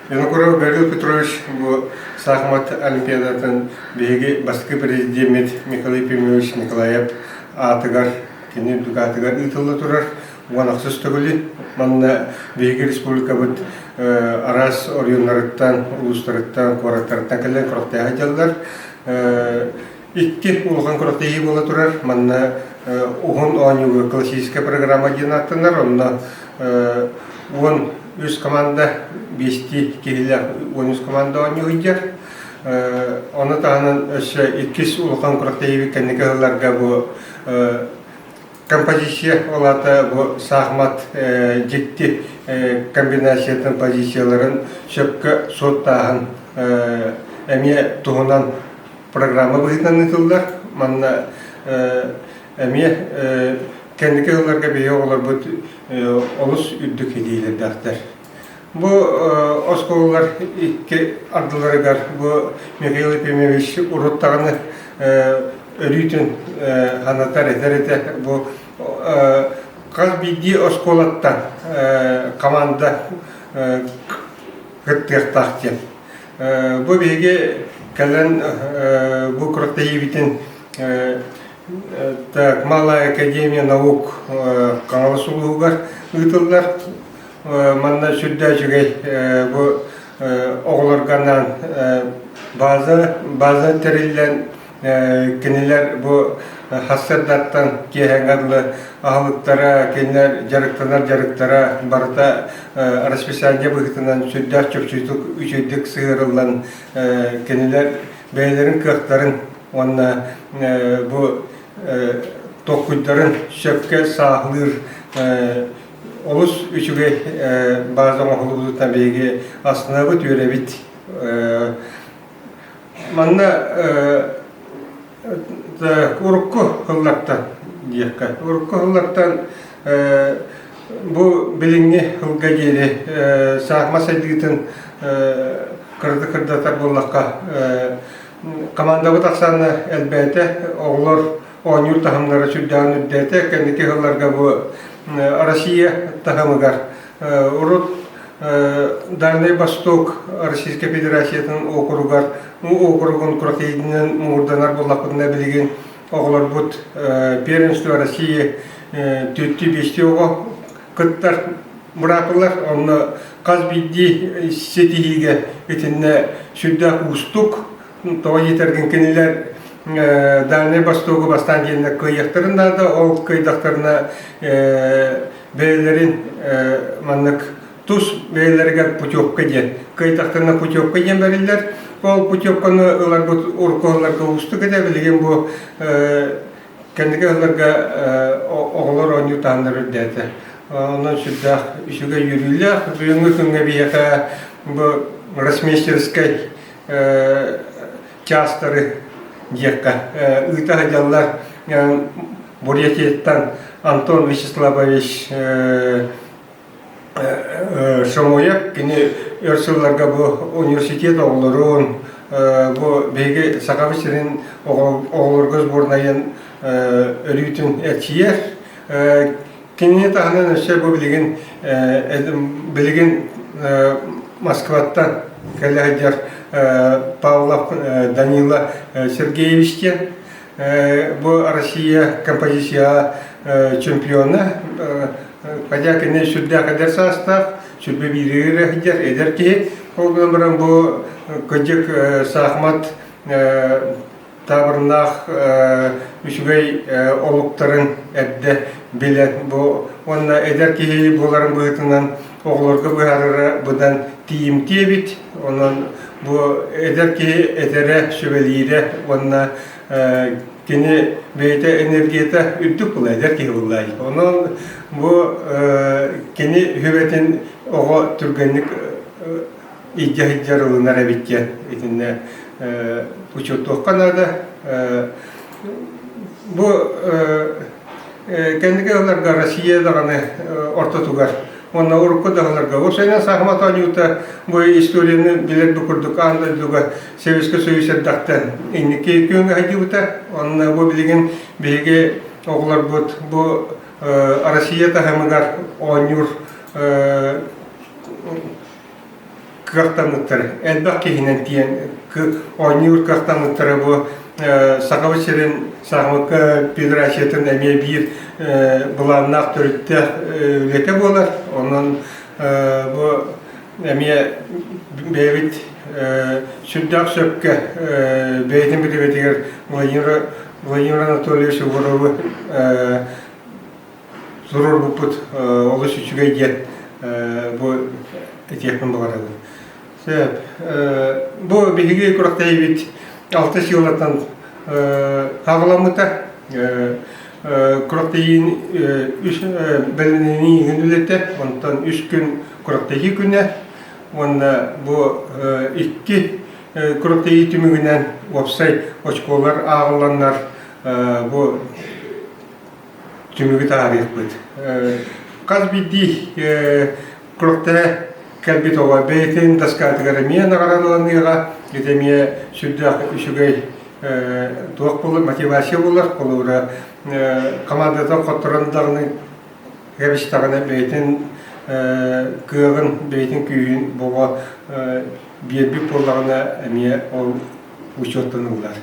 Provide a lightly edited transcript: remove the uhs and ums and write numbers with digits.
Винокуров Гаврил Петрович бу саахымат олимпиадатын биһиги бастакы президеммит Михаил Ефимович Николаев аатыгар, кини үрдүк аатыгар ыытылла турар 16 төгүлү. Манна биһиги республикабыт араас оройуоннарыттан, улуустарыттан, куораттарыттан кэлэн күрэхтэһэ сылдьаллар. Икки улахан күрэхтэһии буола турар. Манна уһун оонньууга классическая программа диэн ааттанар. Онно 13 команда, биэстии киһилээх 13 команда оонньуу сылдьар. Ону таһынан өссө иккис улахан күрэхтэһиибит кэнники сылларга бу композиция, ол аата бу саахымат дьикти комбинациятын позицияларын сөпкө суоттааһын эмиэ туһунан программа быһыытынан ыытыллар. Манна эмиэ кэнники сылларга биһиги оҕолорбут олус үрдүк ситиһиилэрдээхтэр. Бу оскуолалар икки ардыларыгар бу Михаил Ефимович урут даҕаны өрүүтүн санатар этэр этэ. Бу хас биирдии оскуолаттан команда кыттыахтаах диэн. Бу биһиги кэлэн бу күрэхтэһиибитин так, Малая Академия наук Хаҥалас улууһугар ыытыллар. Манна сүрдээх үчүгэй бу оҕолорго анаан база, база тэриллэн Кинилэр бу сарсыардаттан киэһээҥҥэ дылы аһылыктара, кинилэр дьарыктанар дьарыктара барыта расписание быһыытынан сүрдээх чопчутук үчүгэйдик сыһыарыллан кинилэр бэйэлэрин кыахтарын уонна бу толкуйдарын сөпкө сааһылыыр олус үчүгэй база оҥоһуллубутуттан биһиги астынабыт, үөрэбит. Манна урукку сыллартан диэххэ, урукку сыллартан бу билиҥҥи сылга диэри саахыма сайдыытын кыратык кырдатар буоллахха, командабыт ахсаана элбээтэ, оҕолор оонньуур таһымнара сүрдээҕин үрдээтэ. Кэнники сылларга бу Россия таһымыгар урут Дальнай Восток Российскай Федерациятын округар округун күрэхтэһиитинэн муҥурданар буоллахпытына билигин оҕолорбут первенство России түөртүү биэстии оҕо кыттар быраапылар онно хас биирдии ситиһиигэ итиннэ сүрдээх уустук тоҕо диэтэргин кинилэр Дальнай Востогу бастаан диэннэр кыайыахтарын наада ол кыайдахтарына бэйэлэрин маннык тус бэйэлэригэр путевка диэн кыайдахтарына путевка диэн бэриллэр ол путевканы ыларбыт урукку сылларга уустук этэ билигин бу кэнники сылларга оҕолор оонньуу таһыннар үрдээтэ онон сүрдээх үчүгэй үөрүүлээх бүгүҥҥү күҥҥэ биһиэхэ бу гроссмейстерскай чаастары диэххэ ыыта сылдьаллар Бурятияттан Антон Вячеславович Шомоев кини өр сылларга бу университет оҕолорун бу биһиги Сахабыт сирин оҕолорго сборнайын өрүүтүн эрчийэр. Кинини таһынан өссө бу билигин билигин Москваттан кэлэ сылдьар Павлов Данила Сергеевич диэн Бу Россия композицияҕа чемпиона. Хотя кини сүрдээх эдэр саастаах, сүрбэ бииригэр сылдьар эдэр киһи. Ол гынан баран бу кырдьык саахымат таабырыннаах үчүгэй олуктарын эрдэ билэн бу уонна эдэр киһи буоларын быһыытынан оҕолорго быһаарара быдан тиийимтиэ эбит. Онон бу эдэр киһи этэрэ, сүбэлиирэ уонна кини бэйэтэ энергията үрдүк була эдэр киһи буоллаай. Онон бу кини сүбэтин оҕо түргэнник илдьэ сылдьар ылынар эбит диэн итиннэ учуоттуохха наада. Бу кэнники сылларга Россия даҕаны ортотугар уонна урукку да сылларга уопсайынан саахымат оонньуута бу историяны билэр бу курдук аан дойдуга Советскай Союз эрдэхтэн инники күөҥҥэ сылдьыбыта. Онно бу билигин биһиги оҕолорбут бу Россия таһымыгар оонньуур кыахтаммыттара, элбэх киһинэн тиийэн оонньуур кыахтаммыттара бу Сахабыт сирин саахымакка федерациятын эмиэ биир былааннаах төрүттээх үлэтэ буолар. Онон бу эмиэ бэйэбит сүрдээх сөпкө бэйэтин билибитигэр Владимир Владимир Анатольевич Егоровы туруорбуппут олус үчүгэй диэн бу этиэхпин баҕарабын. Сөп. Бу биһиги күрэхтэһиибит алта сыалаттан хаҕыламмыта. Күрэхтэһиин үс бэлэмнэнии күн үлэтэ, онтон үс күн күрэхтэһии күнэ уонна бу икки күрэхтэһии түмүгүнэн уопсай очколар ааҕылланнар бу түмүгү таһаарыахпыт. Хас биирдии күрэхтэһэ кэлбит оҕо бэйэтин доскатыгар эмиэ наҕараадаланыаҕа, ити эмиэ сүрдээх үчүгэй туох буолар, мотивация буолар. Холобура, командата хотторон даҕаны кэбистэҕинэ бэйэтин кыаҕын, бэйэтин күүһүн бөҕө биэрбит буоллаҕына эмиэ ол учуоттаныллар.